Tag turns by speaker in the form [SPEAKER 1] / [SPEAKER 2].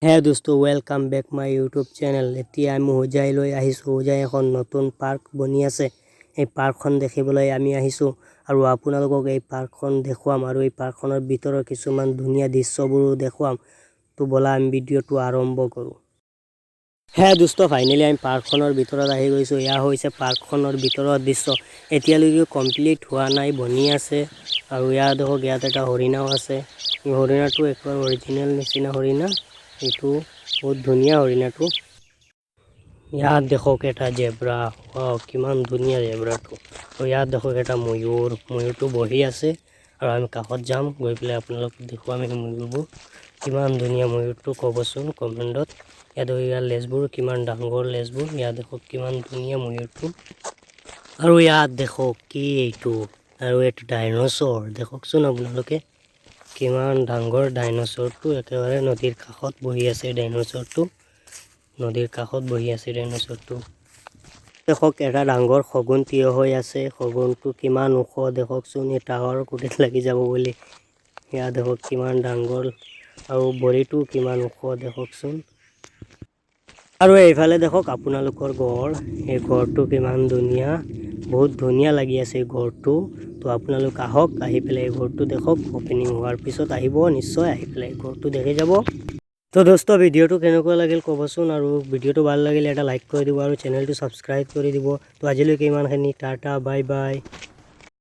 [SPEAKER 1] হে দোস্ত, welcome back my YouTube channel. এতিয়া আমি হোজাইলৈ আহিছোঁ। হোজাই এখন নতুন পাৰ্ক বনি আছে। এই পাৰ্কখন দেখিবলৈ আমি আহিছোঁ আৰু আপোনালোকক এই পাৰ্কখন দেখুৱাম আৰু এই পাৰ্কখনৰ ভিতৰৰ কিছুমান ধুনীয়া দৃশ্যবোৰো দেখুৱাম। তো ব'লা, আমি ভিডিঅ'টো আৰম্ভ কৰোঁ। হে দোস্ত, ফাইনেলি আমি পাৰ্কখনৰ ভিতৰত আহি গৈছোঁ। এয়া হৈছে পাৰ্কখনৰ ভিতৰৰ দৃশ্য। এতিয়ালৈকে কমপ্লিট হোৱা নাই, বনি আছে। আৰু ইয়াত দেখক, ইয়াত এটা হৰিণাও আছে। এই হৰিণাটো একেবাৰে অৰিজিনেল নিচিনা হৰিণা। এইটো বহুত ধুনীয়া হৰিণাটো। ইয়াত দেখক এটা জেব্ৰা। ৱাও, কিমান ধুনীয়া জেব্ৰাটো! আৰু ইয়াত দেখক এটা ময়ূৰ। ময়ূৰটো বহি আছে আৰু আমি কাষত যাম, গৈ পেলাই আপোনালোকক দেখুৱাম এই ময়ূৰবোৰ। কিমান ধুনীয়া ময়ূৰটো, ক'বচোন কমেণ্টত। ইয়াত ইয়াৰ লেজবোৰ কিমান ডাঙৰ লেজবোৰ। ইয়াত দেখক কিমান ধুনীয়া ময়ূৰটো। আৰু ইয়াত দেখক, কি এইটো? আৰু এইটো ডাইনচৰ। দেখকচোন আপোনালোকে, কিমান ডাঙৰ ডাইনচৰটো। একেবাৰে নদীৰ কাষত বহি আছে ডাইনচৰটো। নদীৰ কাষত বহি আছে ডাইনচৰটো। দেখক, এটা ডাঙৰ শগুন থিয় হৈ আছে। শগুনটো কিমান ওখ দেখকচোন, এই টাৱাৰৰ খুঁটিত লাগি যাব বুলি। ইয়াত দেখক কিমান ডাঙৰ আৰু ভৰিটো কিমান ওখ দেখকচোন। আৰু এইফালে দেখক আপোনালোকৰ গড়। এই গড়টো কিমান ধুনীয়া, বহুত ধুনীয়া লাগি আছে এই গড়টো। তো আপোনালোক আহক, আহি পেলাই এই গড়টো দেখক। অ'পেনিং হোৱাৰ পিছত আহিব নিশ্চয়, আহি পেলাই এই গড়টো দেখি যাব। তো দোস্ত, ভিডিঅ'টো কেনেকুৱা লাগিল ক'বচোন। আৰু ভিডিঅ'টো ভাল লাগিলে এটা লাইক কৰি দিব আৰু চেনেলটো ছাবস্ক্ৰাইব কৰি দিব। তো আজিলৈকে ইমানখিনি। Tata, bye bye.